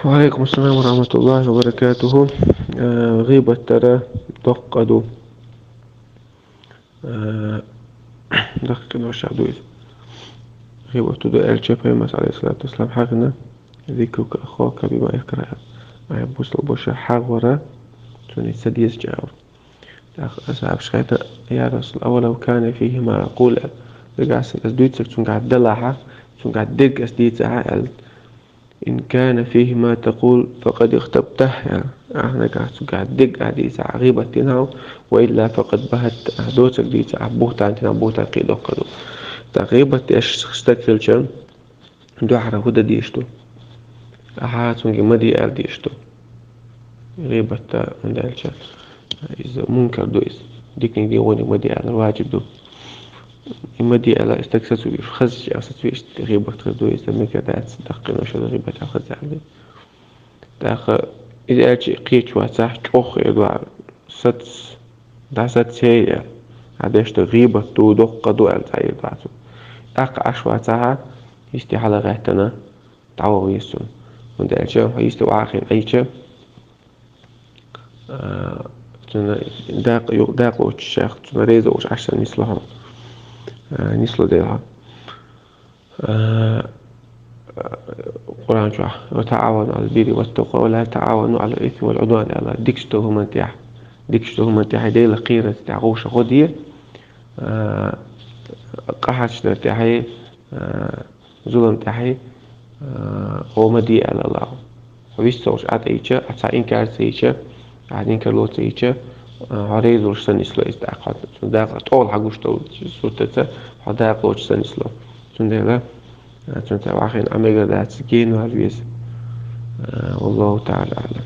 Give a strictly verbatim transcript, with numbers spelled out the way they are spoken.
وعليكم السلام ورحمة الله وبركاته. Э, гӀийбат дар доккха къа ду. Э, доккха къа ду, ша ду из. ГӀийбат ду аьлча, Пайхамара, عليه الصلاة والسلام, хьахийна: «ذكرك أخاك بما يكره». Ай бусалба воша хьагӀ вар цунна ца дезача, аьлар. ТӀаккха асхьабаша хаьттар: «يا رسول الله، أولو كان فيه ما أقول؟» Дагахь санна ас дуьйцург цунгахь далахьа, цунгахь дерг ас дийцахьа, аьлла. «إن كان فيه ما تقول فقد اغتبته», аьлла. Ахьа нагахь цунгахь дерг ахь дийцахьа, гӀийбат дина хьо, «وإلا فقد بهته», ахь доцург дийцахьа, бухӀтан дина, бухӀтан кхы доккха къа ду. ТӀаккха гӀийбат деш стаг хилча, дуьххьара хӀу де дезаш ду? Ахьа цунга ма де аьлла дезаш ду. ГӀийбат, хӀунда аьлча иза мункар ду иза. Диканиг, дегӀаниг ма де аьлар ваджиб ду. И ма де аьлла, и стаг сацавеш, хазача сацавеш, гӀийбат хир ду иза, мегар дац, даккхийча воша гӀийбат хаза аьлар. ТӀаккха иза аьлча кхеташ вацахь, чӀоагӀа хӀама ду, сац, дӀасац хӀей, ахь деш дар гӀийбат ду, доккха къа ду аьлла цхьа хӀама ду цунна. ТӀаккха Ӏаш вацахьа, йисте хьалагӀаьттина, дӀаваха веза цунна. ХӀунда аьлча хьо йисте охьахиъна Ӏийча, а, цунна дакъа, дакъа лоцуш, цунна реза волуш Ӏаш санна нисло хьо. А, нисло дела хьо. А, Къуръан чохь: «وتعاونوا على البر والتقوى ولا تعاونوا على الإثم والعدوان», аьлла, дикачу долу хӀуманна тӀехь, дикачу долу хӀуманна тӀехь, Делах кхерарца тӀехь вовшах гӀо де, а, къахьегамаш дарна тӀехь, а, зулам тӀехь, а, гӀо ма де аьлла Аллахо. Хьо вист ца волуш Ӏа тӀеийча, ахь цхьа инкар ца йича, ахь инкарло ца йича, а, хьо реза волуш санна нисло иза тӀаккха, хьо цунна дакъа тӀехула хьан гуш долчу суртаца, хьо дакъа лоцуш санна нисло. Цундела, а, цунна тӀе охьахиъна Ӏа мегар дац, гена вала веза. А, والله تعالى أعلم.